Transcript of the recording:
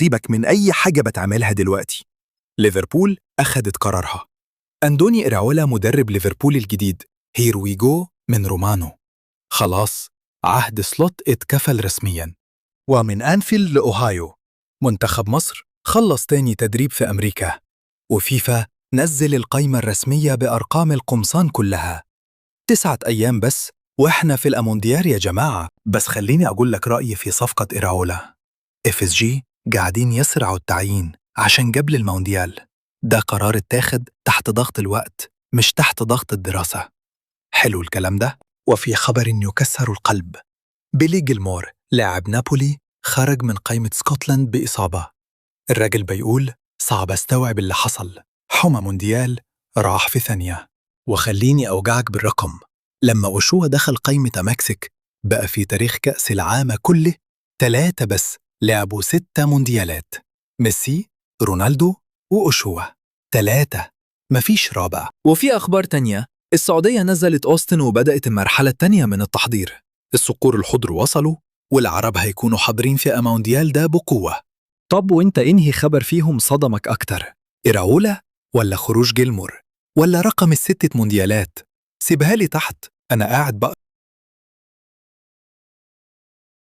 سيبك من أي حاجة بتعملها دلوقتي. ليفربول أخدت قرارها. أندوني إراولا مدرب ليفربول الجديد، here we go من رومانو. خلاص، عهد سلوت اتكفل رسميا. ومن أنفيلد لأوهايو، منتخب مصر خلص تاني تدريب في أمريكا، وفيفا نزل القايمة الرسمية بأرقام القمصان كلها. 9 أيام بس وإحنا في الأمونديال يا جماعة. بس خليني أقول لك رأيي في صفقة إراولا. FSG قاعدين يسرعوا التعيين عشان قبل المونديال. ده قرار اتاخد تحت ضغط الوقت، مش تحت ضغط الدراسة. حلو الكلام ده؟ وفي خبر يكسر القلب، بيلي جيلمور لاعب نابولي خرج من قائمة سكوتلاند بإصابة. الراجل بيقول صعب استوعب اللي حصل، حمى مونديال راح في ثانية. وخليني أوجعك بالرقم، لما أوشوا دخل قائمة مكسيك بقى في تاريخ كأس العالم كله 3 بس لعبوا 6 مونديالات، ميسي، رونالدو، وأوشوا. 3، مفيش رابع. وفي أخبار تانية، السعودية نزلت أوستن وبدأت المرحلة التانية من التحضير. الصقور الخضر وصلوا، والعرب هيكونوا حاضرين في أمونديال ده بقوة. طب وانت انهي خبر فيهم صدمك أكتر؟ إراولا ولا خروج جيلمور ولا رقم ال6 مونديالات؟ سيبها لي تحت، أنا قاعد بقى.